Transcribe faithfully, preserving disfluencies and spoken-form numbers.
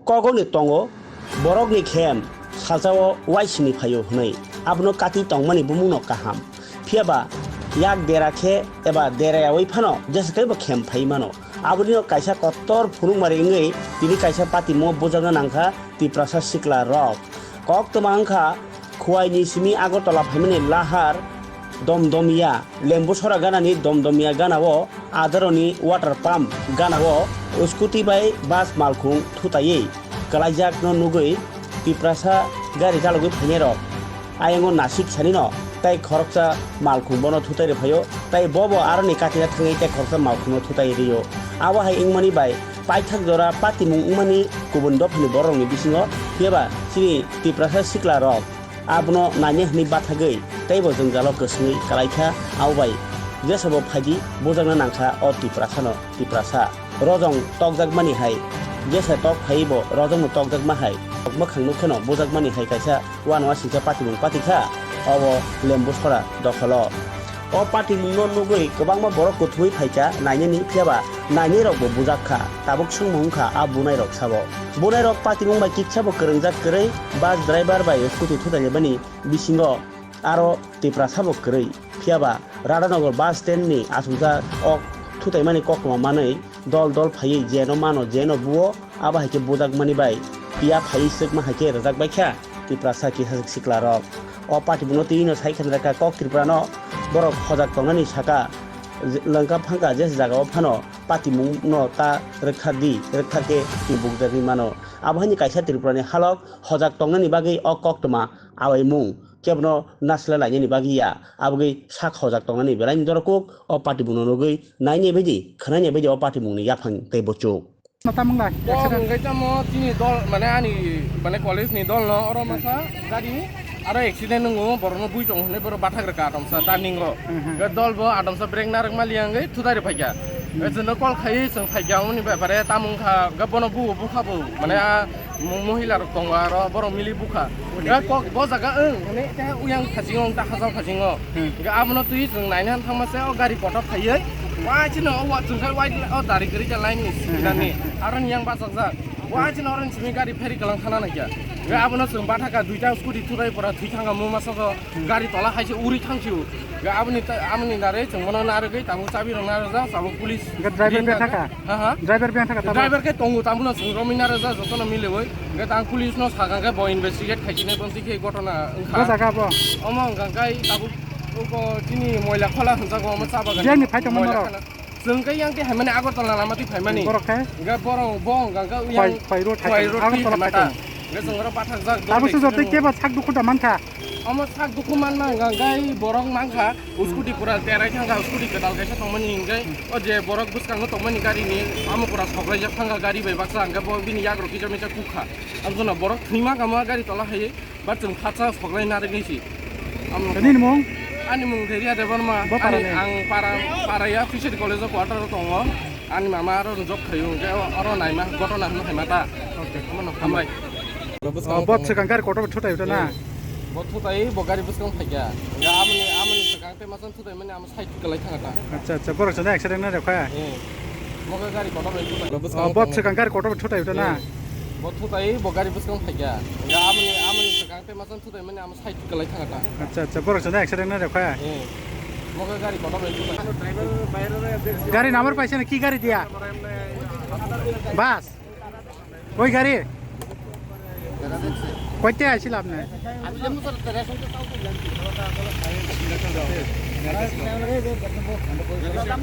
Kokoni tongo, borokni khem salsao uaisingni phaio hwnwi, abono kati tongmani bumungno kaham. Phiyaba yak dera khe eba derayaui phano jesa teibo khem phai mano. Abonino kaisa kotor phunukmari wngwi tini kaisa patimungo bujakna nangkha Tiprasa sikla rok. Koktwma wngkha Khowai ni simi Agartala phaimani lahar Domdomia, Lembusora ganani Domdomia ganao Adaroni water pump ganao scooty bai bus malkhung thutaiwi kwlaijakno nugwi Tiprasa gari chalogwi phainairok ayango nasik sanino tei khoroksa malkhung bono thutai rwphaio, tei bobo aroni katina thangwi tei khoroksa malkhungno thutai rio. Abo hai wngmani bai paithak jora patimung wngmani kubun dophani bororokni bisingo, phiyaba chini Tiprasa sikla rok abono naina hwnwi bathagwi teibo jwngjalo kwswngwi kwlaikha. Abo bai jesabo phaidi bujakna nangkha o Tiprasano Tiprasa. Rojong tokjakmani hai jesa tok phaibo rojongno tokjakma hai, mwkhang nukheno bujakmani hai kaisa uanwa singcha patimung patikha obo Lembusora dokholo. O patimungno nugwi kwbangma borok kuthumwi phaikha nainani, phiyaba nainairokbo bujakkha. Tabuk swngmung wngkha a bunairok sabo. Bunairok patimung bai kitsabo kwrwngjak kwrwi bus driver bai scooty thutailaimani bisingo aro Tiprasabo kwrwi. Phiyaba Radhanagar bus stand ni achukjak o thutaimani koktwma manwi dol dol phaiwi jeno mano jeno buo, abo hai khe bujakmani bai piya phaiwi swkma hai khe rwjak baikha Tiprasa kisa sikla rok. O patimungno twi no sai khenrwkha kok Tripura no borok hojak tongnani saka, lwngkha phangkha jesa jagao phano patimungno ta rwkha di, rwkha khe twi bukjakgwi mano. Abo hai ni kaisa Tripura ni halok hojak tongnani bagwi o koktwma awaimung. Kebono nasle lainani bagwi ya, abogwi sak hojak tongnani belaini dorokuk o patimungno nugwi nainai baidi, khwnainai baidi o patimungni yaphang tei buchuk. Mata mwnglai, Bo accident. Hwnkhe tamo chini dol, mane ani, mane college ni dol no oro masa gari aro accident wngo, borok no bui tongo hwnwi borok bathak rwkha atomsa turning ro. Mhm. Hwnkhe dol bo atomsa brake narwk maliya wngwi thutai rw phaikha. Mhm. Hwnkhe chwngno call khai chwng phaikha, wngmani bepare tamo wngkha, hwnkhe bono buo bukha bo, mane a Mo-, mohila rok tongo aro borok mili bukha. Uni. Ya kok bo jaga wng hwnwi tei uyang phasingo wng ta hajal phasingo. Hmm. Hingke abono twi chwng naina thangma se o gari kotor phaiwi. Wa chini o wa chwng khai wai o dari gari ja line ni Hmm. sinani. Aro ni yang bachajak. Wa chini oro ni simi gari pheri kalang khana naikha. Hingke abono chwng bathaka duita scooty thurai pora thwi thanga mo masa so Hmm. gari tola hai se uri thang sio. Hingke aboni ta-, aboni nare chwng bono narwgwi tabuk chabi rok narwjak tabuk police. Hingke driver rin bethaka? Ha, ha? Driver bethaka tabuk? Driver khe tongo, tambuno chwng romwi narwjak jotono miliwi. Hingke tang police no sakha khe bo investigate khai chini bonsi khe ghotona wngkha. Bo jaga bo? Omo wngkha khe tabuk uko chini Moila Khola hwnjago, omo cha bagan. Jiyani phai tongma Moila norok? Khola. Chwng khe yang tei haimani Agartala lama twi phaimani. Borok khe? Hingke borok bo wngkha khe Khwai, yang Khwai road Khwai hai road tong, twi Agartala phaimata. Hai tong. Hingke chwng oro bathakjak, Abo dorni sujo tei accident kebo sak dukhu da mankha? Omo sak dukhu manma wngkha khe borok mankha. Scooty pura terai thangkha, scooty kwtal kaisa tongmani hingke o je borok bwskango tongmani gari ni amo pura soklaijak thangkha gari bai baksa hingke bo bini yagrok kisa misa kukha. Aboni borok thwima kama gari tola hai ba chwng khatsa soklai narwgwi si. Amo Nini mung? Ani mung Deria Debbarma. Bo para Ani ni? Ang para, para ya Fishery College o quarter o tongo. Ani mama aro job khaio hingke oro naima ghotona hwnwi phaima ta. Okay. Omono hambai. Oh, bo swkang gari kotor thutai uta na? Hmm. Bo thutai, bo gari bwskango phaikha. Hingke amoni, amoni swkang tei masa Sudaimani amo side kwlai thangkha ta. Acha, acha, borok chana accident na rekha? Eh. Moga gari kotor bai thutai. Oh, bo swkang gari kotor thutai uta na? Eh. Bo thutai, bo gari bwskango phaikha. Hingke amoni, amoni swkang tei masa Sudaimani amo side kwlai thangkha ta. Acha, acha, borok chana accident na rekha? Eh. Moga gari kotor bai thutai. Gari number paisa na, ki gari diya? Bus. ওই গাড়ি? কইতে আইছিল আপনি?